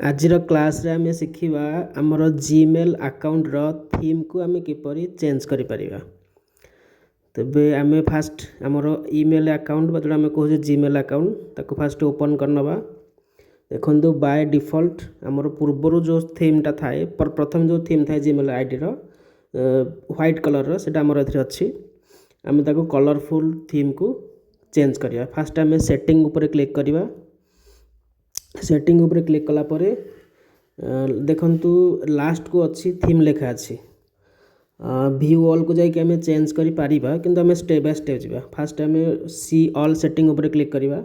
ଆଜିର କ୍ଲାସ୍ରେ ଆମେ ଶିଖିବା ଆମର ଜିମେଲ୍ ଆକାଉଣ୍ଟର ଥିମ୍କୁ ଆମେ କିପରି ଚେଞ୍ଜ କରିପାରିବା। ତେବେ ଆମେ ଫାଷ୍ଟ ଆମର ଇମେଲ୍ ଆକାଉଣ୍ଟ ବା ଯେଉଁଟା ଆମେ କହୁଛେ ଜିମେଲ୍ ଆକାଉଣ୍ଟ, ତାକୁ ଫାଷ୍ଟ ଓପନ୍ କରିନେବା। ଦେଖନ୍ତୁ, ବାଏ ଡିଫଲ୍ଟ ଆମର ପୂର୍ବରୁ ଯେଉଁ ଥିମ୍ଟା ଥାଏ, ପ୍ରଥମେ ଯେଉଁ ଥିମ୍ ଥାଏ ଜିମେଲ୍ ଆଇଡ଼ିର, ହ୍ୱାଇଟ୍ କଲର୍ର, ସେଇଟା ଆମର ଏଥିରେ ଅଛି। ଆମେ ତାକୁ କଲର୍ଫୁଲ୍ ଥିମ୍କୁ ଚେଞ୍ଜ କରିବା। ଫାଷ୍ଟ ଆମେ ସେଟିଂ ଉପରେ କ୍ଲିକ୍ କରିବା। ସେଟିଂ ଉପରେ କ୍ଲିକ୍ କଲା ପରେ ଦେଖନ୍ତୁ, ଲାଷ୍ଟକୁ ଅଛି ଥିମ୍ ଲେଖା ଅଛି। ଭିଉ ଅଲ୍କୁ ଯାଇକି ଆମେ ଚେଞ୍ଜ କରିପାରିବା, କିନ୍ତୁ ଆମେ ଷ୍ଟେପ୍ ବାଇ ଷ୍ଟେପ୍ ଯିବା। ଫାଷ୍ଟ ଆମେ ସି ଅଲ୍ ସେଟିଂ ଉପରେ କ୍ଲିକ୍ କରିବା।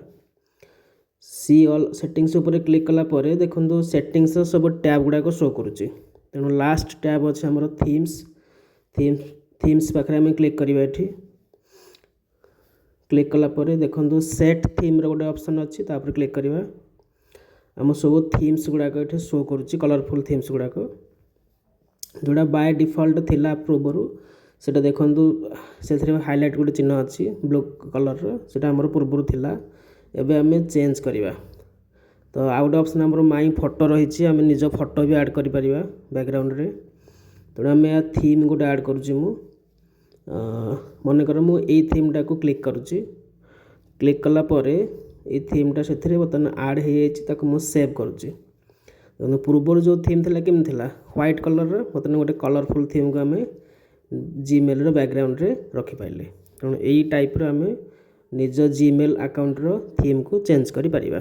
ସି ଅଲ୍ ସେଟିଂସ୍ ଉପରେ କ୍ଲିକ୍ କଲା ପରେ ଦେଖନ୍ତୁ, ସେଟିଂସର ସବୁ ଟ୍ୟାବ୍ ଗୁଡ଼ାକ ଶୋ କରୁଛି। ତେଣୁ ଲାଷ୍ଟ ଟ୍ୟାବ୍ ଅଛି ଆମର ଥିମ୍ସ। ଥିମ୍ସ ପାଖରେ ଆମେ କ୍ଲିକ୍ କରିବା। ଏଠି କ୍ଲିକ୍ କଲା ପରେ ଦେଖନ୍ତୁ, ସେଟ୍ ଥିମ୍ର ଗୋଟେ ଅପସନ୍ ଅଛି, ତାପରେ କ୍ଲିକ୍ କରିବା। ଆମ ସବୁ ଥିମ୍ସ ଗୁଡ଼ାକ ଏଠି ଶୋ କରୁଛି, କଲରଫୁଲ୍ ଥିମ୍ସ ଗୁଡ଼ାକ। ଯେଉଁଟା ବାଏ ଡିଫଲ୍ଟ ଥିଲା ପୂର୍ବରୁ, ସେଇଟା ଦେଖନ୍ତୁ, ସେଥିରେ ହାଇଲାଇଟ୍ ଗୋଟେ ଚିହ୍ନ ଅଛି ବ୍ଲୁ କଲର୍ର, ସେଇଟା ଆମର ପୂର୍ବରୁ ଥିଲା। ଏବେ ଆମେ ଚେଞ୍ଜ କରିବା। ତ ଆଉ ଗୋଟେ ଅପସନ୍ ଆମର ମାଇ ଫଟୋ ରହିଛି, ଆମେ ନିଜ ଫଟୋ ବି ଆଡ଼୍ କରିପାରିବା ବ୍ୟାକଗ୍ରାଉଣ୍ଡରେ। ତେଣୁ ଆମେ ଥିମ୍ ଗୋଟେ ଆଡ଼୍ କରୁଛି ମୁଁ। ମନେକର ମୁଁ ଏଇ ଥିମ୍ଟାକୁ କ୍ଲିକ୍ କରୁଛି। କ୍ଲିକ୍ କଲା ପରେ ଏଇ ଥିମ୍ଟା ସେଥିରେ ବର୍ତ୍ତମାନ ଆଡ଼୍ ହେଇଯାଇଛି। ତାକୁ ମୁଁ ସେଭ୍ କରୁଛି। ତେଣୁ ପୂର୍ବରୁ ଯେଉଁ ଥିମ୍ ଥିଲା, କେମିତି ଥିଲା? ହ୍ୱାଇଟ୍ କଲର୍ର। ବର୍ତ୍ତମାନ ଗୋଟେ କଲରଫୁଲ୍ ଥିମ୍କୁ ଆମେ ଜିମେଲ୍ର ବ୍ୟାକଗ୍ରାଉଣ୍ଡରେ ରଖିପାରିଲେ। ତେଣୁ ଏଇ ଟାଇପ୍ର ଆମେ ନିଜ ଜିମେଲ୍ ଆକାଉଣ୍ଟର ଥିମ୍କୁ ଚେଞ୍ଜ କରିପାରିବା।